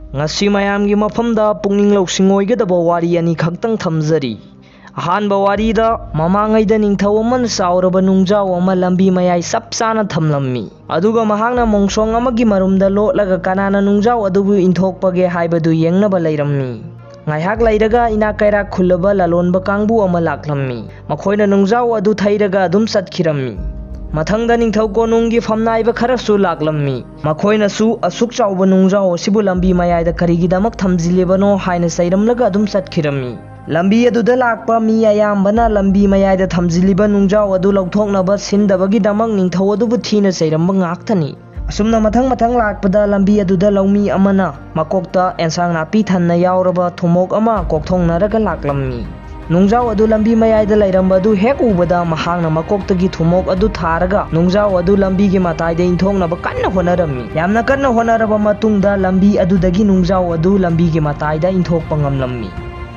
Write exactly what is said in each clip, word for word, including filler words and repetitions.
ꯉꯁꯤ ꯃꯌꯥꯝꯒꯤ ꯃꯐꯝꯗ ꯄꯨꯛꯅꯤꯡ ꯂꯧꯁꯤꯡ ꯑꯣꯏꯒꯗꯕ ꯋꯥꯔꯤ ꯑꯅꯤꯈꯛꯇꯪ ꯊꯝꯖꯔꯤ꯫ ꯑꯍꯥꯟꯕ ꯋꯥꯔꯤꯗ, ꯃꯃꯥꯡꯉꯩꯗ ꯅꯤꯡꯊꯧ ꯑꯃꯅ ꯆꯥꯎꯔꯕ ꯅꯨꯡꯖꯥꯎ ꯑꯃ ꯂꯝꯕꯤ ꯃꯌꯥꯏ ꯆꯞ ꯆꯥꯅ ꯊꯝꯂꯝꯃꯤ꯫ ꯑꯗꯨꯒ ꯃꯍꯥꯛꯅ ꯃꯣꯡꯁꯣꯡ ꯑꯃꯒꯤ ꯃꯔꯨꯝꯗ ꯂꯣꯠꯂꯒ ꯀꯅꯥꯅ ꯅꯨꯡꯖꯥꯎ ꯑꯗꯨꯕꯨ ꯏꯟꯊꯣꯛꯄꯒꯦ ꯍꯥꯏꯕꯗꯨ ꯌꯦꯡꯅꯕ ꯂꯩꯔꯝꯃꯤ꯫ ꯉꯥꯏꯍꯥꯛ ꯂꯩꯔꯒ ꯏꯅꯥꯛ ꯀꯩꯔꯥꯛ ꯈꯨꯜꯂꯕ ꯂꯂꯣꯟꯕ ꯀꯥꯡꯕꯨ ꯑꯃ ꯂꯥꯛꯂꯝꯃꯤ꯫ ꯃꯈꯣꯏꯅ ꯅꯨꯡꯖꯥꯎ ꯑꯗꯨ ꯊꯩꯔꯒ ꯑꯗꯨꯝ ꯆꯠꯈꯤꯔꯝꯃꯤ꯫ ꯃꯊꯪꯗ ꯅꯤꯡꯊꯧ ꯀꯣꯅꯨꯡꯒꯤ ꯐꯝꯅꯥꯏꯕ ꯈꯔꯁꯨ ꯂꯥꯛꯂꯝꯃꯤ꯫ ꯃꯈꯣꯏꯅꯁꯨ ꯑꯁꯨꯛ ꯆꯥꯎꯕ ꯅꯨꯡꯖꯥꯎ ꯑꯁꯤꯕꯨ ꯂꯝꯕꯤ ꯃꯌꯥꯏꯗ ꯀꯔꯤꯒꯤꯗꯃꯛ ꯊꯝꯖꯤꯜꯂꯤꯕꯅꯣ ꯍꯥꯏꯅ ꯆꯩꯔꯝꯂꯒ ꯑꯗꯨꯝ ꯆꯠꯈꯤꯔꯝꯃꯤ꯫ ꯂꯝꯕꯤ ꯑꯗꯨꯗ ꯂꯥꯛꯄ ꯃꯤ ꯑꯌꯥꯝꯕꯅ ꯂꯝꯕꯤ ꯃꯌꯥꯏꯗ ꯊꯝꯖꯤꯜꯂꯤꯕ ꯅꯨꯡꯖꯥꯎ ꯑꯗꯨ ꯂꯧꯊꯣꯛꯅꯕ ꯁꯤꯟꯗꯕꯒꯤꯗꯃꯛ ꯅꯤꯡꯊꯧ ꯑꯗꯨꯕꯨ ꯊꯤꯅ ꯆꯩꯔꯝꯕ ꯉꯥꯛꯇꯅꯤ꯫ ꯑꯁꯨꯝꯅ ꯃꯊꯪ ꯃꯊꯪ ꯂꯥꯛꯄꯗ ꯂꯝꯕꯤ ꯑꯗꯨꯗ ꯂꯧꯃꯤ ꯑꯃꯅ ꯃꯀꯣꯛꯇ ꯑꯦꯟꯁꯥꯡ ꯅꯥꯄꯤ ꯊꯟꯅ ꯌꯥꯎꯔꯕ ꯊꯨꯝꯃꯣꯛ ꯑꯃ ꯀꯣꯛꯊꯣꯡꯅꯔꯒ ꯂꯥꯛꯂꯝꯃꯤ꯫ ꯅꯨꯡꯖꯥꯎ ꯑꯗꯨ ꯂꯝꯕꯤ ꯃꯌꯥꯏꯗ ꯂꯩꯔꯝꯕ ꯑꯗꯨ ꯍꯦꯛ ꯎꯕꯗ ꯃꯍꯥꯛꯅ ꯃꯀꯣꯛꯇꯒꯤ ꯊꯨꯝꯃꯣꯛ ꯑꯗꯨ ꯊꯥꯔꯒ ꯅꯨꯡꯖꯥꯎ ꯑꯗꯨ ꯂꯝꯕꯤꯒꯤ ꯃꯇꯥꯏꯗ ꯏꯟꯊꯣꯛꯅꯕ ꯀꯟꯅ ꯍꯣꯠꯅꯔꯝꯃꯤ꯫ ꯌꯥꯝꯅ ꯀꯟꯅ ꯍꯣꯠꯅꯔꯕ ꯃꯇꯨꯡꯗ ꯂꯝꯕꯤ ꯑꯗꯨꯗꯒꯤ ꯅꯨꯡꯖꯥꯎ ꯑꯗꯨ ꯂꯝꯕꯤꯒꯤ ꯃꯇꯥꯏꯗ ꯏꯟꯊꯣꯛꯄ ꯉꯝꯂꯝꯃꯤ꯫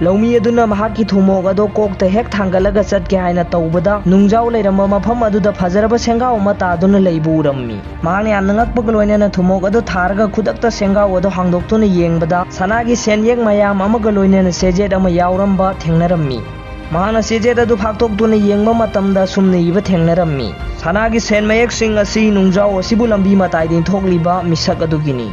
ꯂꯧꯃꯤ ꯑꯗꯨꯅ ꯃꯍꯥꯛꯀꯤ ꯊꯨꯝꯃꯣꯛ ꯑꯗꯣ ꯀꯣꯛꯇ ꯍꯦꯛ ꯊꯥꯡꯒꯠꯂꯒ ꯆꯠꯀꯦ ꯍꯥꯏꯅ ꯇꯧꯕꯗ, ꯅꯨꯡꯖꯥꯎ ꯂꯩꯔꯝꯕ ꯃꯐꯝ ꯑꯗꯨꯗ ꯐꯖꯔꯕ ꯁꯦꯡꯒꯥꯎ ꯑꯃ ꯇꯥꯗꯨꯅ ꯂꯩꯕ ꯎꯔꯝꯃꯤ꯫ ꯃꯍꯥꯛꯅ ꯌꯥꯝꯅ ꯉꯛꯄꯒ ꯂꯣꯏꯅꯅ ꯊꯨꯝꯃꯣꯛ ꯑꯗꯨ ꯊꯥꯔꯒ ꯈꯨꯗꯛꯇ ꯁꯦꯡꯒꯥꯎ ꯑꯗꯨ ꯍꯥꯡꯗꯣꯛꯇꯨꯅ ꯌꯦꯡꯕꯗ, ꯁꯅꯥꯒꯤ ꯁꯦꯟꯌꯦꯛ ꯃꯌꯥꯝ ꯑꯃꯒ ꯂꯣꯏꯅꯅ ꯆꯦꯖꯦꯠ ꯑꯃ ꯌꯥꯎꯔꯝꯕ ꯊꯦꯡꯅꯔꯝꯃꯤ꯫ ꯃꯍꯥꯛꯅ ꯆꯦꯖꯦꯠ ꯑꯗꯨ ꯐꯥꯛꯇꯣꯛꯇꯨꯅ ꯌꯦꯡꯕ ꯃꯇꯝꯗ ꯁꯨꯝꯅ ꯏꯕ ꯊꯦꯡꯅꯔꯝꯃꯤ: "ꯁꯅꯥꯒꯤ ꯁꯦꯟ ꯃꯌꯦꯛꯁꯤꯡ ꯑꯁꯤ ꯅꯨꯡꯖꯥꯎ ꯑꯁꯤꯕꯨ ꯂꯝꯕꯤ ꯃꯇꯥꯏꯗ ꯏꯟꯊꯣꯛꯂꯤꯕ ꯃꯤꯁꯛ ꯑꯗꯨꯒꯤꯅꯤ"꯫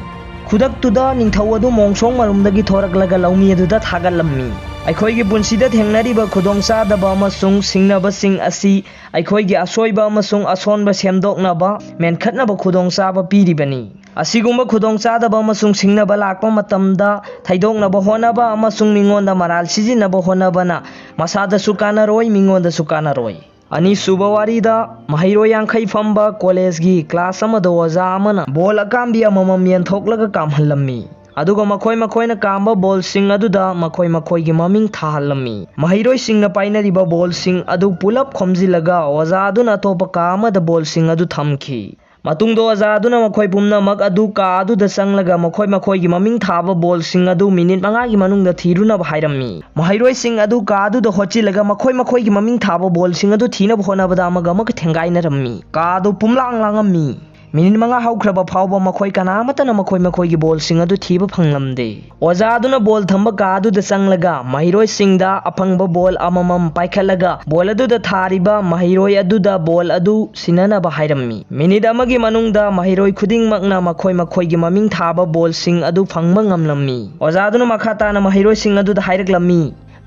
ꯈꯨꯗꯛꯇꯨꯗ ꯅꯤꯡꯊꯧ ꯑꯗꯨ ꯃꯣꯡꯁꯣꯡ ꯃꯔꯨꯝꯗꯒꯤ ꯊꯣꯔꯛꯂꯒ ꯂꯧꯃꯤ ꯑꯗꯨꯗ ꯊꯥꯒꯠꯂꯝꯃꯤ꯫ ꯑꯩꯈꯣꯏꯒꯤ ꯄꯨꯟꯁꯤꯗ ꯊꯦꯡꯅꯔꯤꯕ ꯈꯨꯗꯣꯡꯆꯥꯗꯕ ꯑꯃꯁꯨꯡ ꯁꯤꯡꯅꯕꯁꯤꯡ ꯑꯁꯤ ꯑꯩꯈꯣꯏꯒꯤ ꯑꯁꯣꯏꯕ ꯑꯃꯁꯨꯡ ꯑꯁꯣꯟꯕ ꯁꯦꯝꯗꯣꯛꯅꯕ, ꯃꯦꯟꯈꯠꯅꯕ ꯈꯨꯗꯣꯡꯆꯥꯕ ꯄꯤꯔꯤꯕꯅꯤ꯫ ꯑꯁꯤꯒꯨꯝꯕ ꯈꯨꯗꯣꯡꯆꯥꯗꯕ ꯑꯃꯁꯨꯡ ꯁꯤꯡꯅꯕ ꯂꯥꯛꯄ ꯃꯇꯝꯗ ꯊꯩꯗꯣꯛꯅꯕ ꯍꯣꯠꯅꯕ ꯑꯃꯁꯨꯡ ꯃꯤꯉꯣꯟꯗ ꯃꯔꯥꯜ ꯁꯤꯖꯤꯟꯅꯕ ꯍꯣꯠꯅꯕꯅ ꯃꯁꯥꯗꯁꯨ ꯀꯥꯟꯅꯔꯣꯏ, ꯃꯤꯉꯣꯟꯗꯁꯨ ꯀꯥꯟꯅꯔꯣꯏ꯫ ꯑꯅꯤꯁꯨꯕ ꯋꯥꯔꯤꯗ, ꯃꯍꯩꯔꯣꯏ ꯌꯥꯡꯈꯩ ꯐꯝꯕ ꯀꯣꯂꯦꯖꯒꯤ ꯀ꯭ꯂꯥꯁ ꯑꯃꯗ ꯑꯣꯖꯥ ꯑꯃꯅ ꯕꯣꯜ ꯑꯀꯥꯝꯕꯤ ꯑꯃꯃꯝ ꯌꯦꯟꯊꯣꯛꯂꯒ ꯀꯥꯝꯍꯜꯂꯝꯃꯤ꯫ ꯑꯗꯨꯒ ꯃꯈꯣꯏ ꯃꯈꯣꯏꯅ ꯀꯥꯝꯕ ꯕꯣꯜꯁꯤꯡ ꯑꯗꯨꯗ ꯃꯈꯣꯏ ꯃꯈꯣꯏꯒꯤ ꯃꯃꯤꯡ ꯊꯥꯍꯜꯂꯝꯃꯤ꯫ ꯃꯍꯩꯔꯣꯏꯁꯤꯡꯅ ꯄꯥꯏꯅꯔꯤꯕ ꯕꯣꯜꯁꯤꯡ ꯑꯗꯨ ꯄꯨꯂꯞ ꯈꯣꯝꯖꯤꯜꯂꯒ ꯑꯣꯖꯥ ꯑꯗꯨꯅ ꯑꯇꯣꯞꯄ ꯀꯥ ꯑꯃꯗ ꯕꯣꯜꯁꯤꯡ ꯑꯗꯨ ꯊꯝꯈꯤ꯫ ꯃꯇꯨꯡꯗ ꯑꯣꯖꯥ ꯑꯗꯨꯅ ꯃꯈꯣꯏ ꯄꯨꯝꯅꯃꯛ ꯑꯗꯨ ꯀꯥ ꯑꯗꯨꯗ ꯆꯪꯂꯒ ꯃꯈꯣꯏ ꯃꯈꯣꯏꯒꯤ ꯃꯃꯤꯡ ꯊꯥꯕ ꯕꯣꯜꯁꯤꯡ ꯑꯗꯨ ꯃꯤꯅꯤꯠ ꯃꯉꯥꯒꯤ ꯃꯅꯨꯡꯗ ꯊꯤꯔꯨꯅꯕ ꯍꯥꯏꯔꯝꯃꯤ꯫ ꯃꯍꯩꯔꯣꯏꯁꯤꯡ ꯑꯗꯨ ꯀꯥ ꯑꯗꯨꯗ ꯍꯣꯠꯆꯤꯜꯂꯒ ꯃꯈꯣꯏ ꯃꯈꯣꯏꯒꯤ ꯃꯃꯤꯡ ꯊꯥꯕ ꯕꯣꯜꯁꯤꯡ ꯑꯗꯨ ꯊꯤꯅꯕ ꯍꯣꯠꯅꯕꯗ ꯑꯃꯒ ꯑꯃꯒ ꯊꯦꯡꯒꯥꯏꯅꯔꯝꯃꯤ꯫ ꯀꯥ ꯑꯗꯨ ꯄꯨꯝꯂꯥꯡ ꯂꯥꯡꯉꯝꯃꯤ꯫ ꯃꯤꯅꯤꯠ ꯃꯉꯥ ꯍꯧꯈ꯭ꯔꯕ ꯐꯥꯎꯕ ꯃꯈꯣꯏ ꯀꯅꯥꯃꯠꯇꯅ ꯃꯈꯣꯏ ꯃꯈꯣꯏꯒꯤ ꯕꯣꯜꯁꯤꯡ ꯑꯗꯨ ꯊꯤꯕ ꯐꯪꯂꯝꯗꯦ꯫ ꯑꯣꯖꯥ ꯑꯗꯨꯅ ꯕꯣꯜ ꯊꯝꯕ ꯀꯥ ꯑꯗꯨꯗ ꯆꯪꯂꯒ ꯃꯍꯩꯔꯣꯏꯁꯤꯡꯗ ꯑꯐꯪꯕ ꯕꯣꯜ ꯑꯃꯃꯝ ꯄꯥꯏꯈꯠꯂꯒ ꯕꯣꯜ ꯑꯗꯨꯗ ꯊꯥꯔꯤꯕ ꯃꯍꯩꯔꯣꯏ ꯑꯗꯨꯗ ꯕꯣꯜ ꯑꯗꯨ ꯁꯤꯟꯅꯅꯕ ꯍꯥꯏꯔꯝꯃꯤ꯫ ꯃꯤꯅꯤꯠ ꯑꯃꯒꯤ ꯃꯅꯨꯡꯗ ꯃꯍꯩꯔꯣꯏ ꯈꯨꯗꯤꯡꯃꯛꯅ ꯃꯈꯣꯏ ꯃꯈꯣꯏꯒꯤ ꯃꯃꯤꯡ ꯊꯥꯕ ꯕꯣꯜꯁꯤꯡ ꯑꯗꯨ ꯐꯪꯕ ꯉꯝꯂꯝꯃꯤ꯫ ꯑꯣꯖꯥ ꯑꯗꯨꯅ ꯃꯈꯥ ꯇꯥꯅ ꯃꯍꯩꯔꯣꯏꯁꯤꯡ ꯑꯗꯨꯗ ꯍꯥꯏꯔꯛꯂꯝꯃꯤ,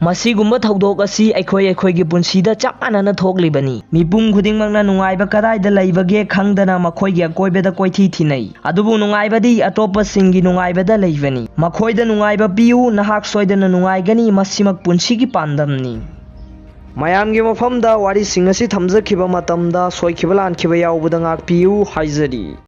"ꯃꯁꯤꯒꯨꯝꯕ ꯊꯧꯗꯣꯛ ꯑꯁꯤ ꯑꯩꯈꯣꯏ ꯑꯩꯈꯣꯏꯒꯤ ꯄꯨꯟꯁꯤꯗ ꯆꯞ ꯃꯥꯟꯅꯅ ꯊꯣꯛꯂꯤꯕꯅꯤ꯫ ꯃꯤꯄꯨꯝ ꯈꯨꯗꯤꯡꯃꯛꯅ ꯅꯨꯡꯉꯥꯏꯕ ꯀꯗꯥꯏꯗ ꯂꯩꯕꯒꯦ ꯈꯪꯗꯅ ꯃꯈꯣꯏꯒꯤ ꯑꯀꯣꯏꯕꯗ ꯀꯣꯏꯊꯤ ꯊꯤꯅꯩ꯫ ꯑꯗꯨꯕꯨ ꯅꯨꯡꯉꯥꯏꯕꯗꯤ ꯑꯇꯣꯞꯄꯁꯤꯡꯒꯤ ꯅꯨꯡꯉꯥꯏꯕꯗ ꯂꯩꯕꯅꯤ꯫ ꯃꯈꯣꯏꯗ ꯅꯨꯡꯉꯥꯏꯕ ꯄꯤꯌꯨ, ꯅꯍꯥꯛ ꯁꯣꯏꯗꯅ ꯅꯨꯡꯉꯥꯏꯒꯅꯤ, ꯃꯁꯤꯃꯛ ꯄꯨꯟꯁꯤꯒꯤ ꯄꯥꯟꯗꯝꯅꯤ"꯫ ꯃꯌꯥꯝꯒꯤ ꯃꯐꯝꯗ ꯋꯥꯔꯤꯁꯤꯡ ꯑꯁꯤ ꯊꯝꯖꯈꯤꯕ ꯃꯇꯝꯗ ꯁꯣꯏꯈꯤꯕ ꯂꯥꯟꯈꯤꯕ ꯌꯥꯎꯕꯗ ꯉꯥꯛꯄꯤꯌꯨ ꯍꯥꯏꯖꯔꯤ꯫